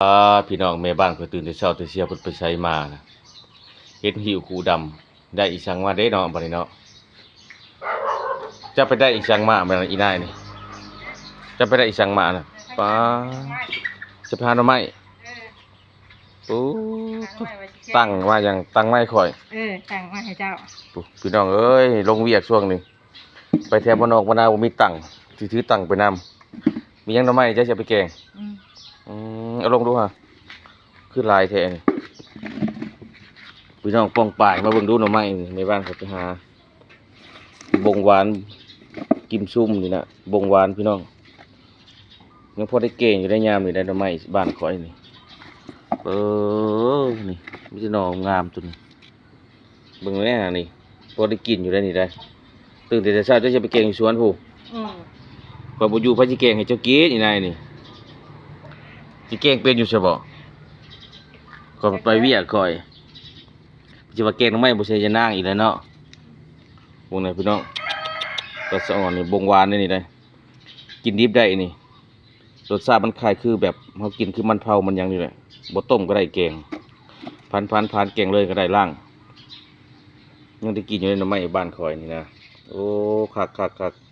ອ່າ ພີ່ນ້ອງ ແມ່ບ້ານຂ້ອຍຕື່ນແຕ່ເຊົ້າແຕ່ເຊຍ ເພິ່ນໄປໃສມານະ ເຫັນຫິ້ວຄູ່ດຳ ໄດ້ອີ່ສັງມາເດ້ເນາະ ບັດນີ້ເນາະ. ເຈົ້າໄປໄດ້ອີ່ສັງມາ ແມ່ນອີ່ນາຍນີ້ ເຈົ້າໄປໄດ້ອີ່ສັງມານະ? ປ້າ ຈະໄປຫາໜໍ່ໄມ້. ເອີ ໂອ້ ຕັງມາຫຍັງ? ຕັງມາໃຫ້ຂ້ອຍ. ເອີ ຕັງມາໃຫ້ເຈົ້າ. ໂອ້ ພີ່ນ້ອງເອີຍ ລົງວຽກຊ່ວງນີ້ ໄປແຖວບ້ານນອກບ້ານນາບໍ່ມີຕັງ ຊິຖືຕັງໄປນຳ. ມີຫຍັງໜໍ່ໄມ້ ເຈົ້າຊິເອົາໄປແກງ? ອືມ ອືມ ເອົາລົງດູຫາ ຄືຫຼາຍແທ້ນີ້. ພີ່ນ້ອງປ້ອງປາຍ ມາເບິ່ງດູໜໍ່ໄມ້ນີ້ ແມ່ບ້ານເຂົາໄປຫາ ບົງຫວານກິມຊຸມນີ້ນະ ບົງຫວານ ພີ່ນ້ອງ. ຍັງພໍໄດ້ແກງຢູ່ໄດ໋ຍາມນີ້ໄດ໋ ໜໍ່ໄມ້ບ້ານຂ້ອຍນີ້. ເອີ ນີ້ມີແຕ່ໜໍ່ງາມໂຕນີ້ ເບິ່ງແດ່ນີ້ ພໍໄດ້ກິນຢູ່ໄດ໋ນີ້ໄດ໋. ຕື່ນແຕ່ເຊົ້າ ເຈົ້າຊິໄປແກງຢູ່ສວນພຸ້ນ. ອືມ ຂ້ອຍບໍ່ຢູ່ ໃຜຊິແກງໃຫ້ເຈົ້າກິນອີ່ນາຍນີ້? ຊິແກງເປັນຢູ່ຊະບໍ? ຂ້ອຍໄປວຽກຂ້ອຍ ຊິວ່າແກງໜໍ່ໄມ້ບໍ່ໃສ່ຍານາງອີກແລ້ວເນາະ. ເບິ່ງນະພີ່ນ້ອງ ກະສະອອນນີ້ບົງຫວານເດ້ນີ້ໄດ໋ ກິນດິບໄດ້ນີ້. ລົດຊາດມັນຄ້າຍຄືແບບເຮົາກິນຄືມັນເຜົາມັນຫຍັງນີ້ແຫຼະ ບໍ່ຕົ້ມກະໄດ້ ແກງ ພັນໆໆ ແກງເລີຍກະໄດ້ ລ້າງ. ຍັງໄດ້ກິນຢູ່ໃນໜໍ່ໄມ້ບ້ານຂ້ອຍນີ້ນະ. ໂອ້ ຄັກໆໆ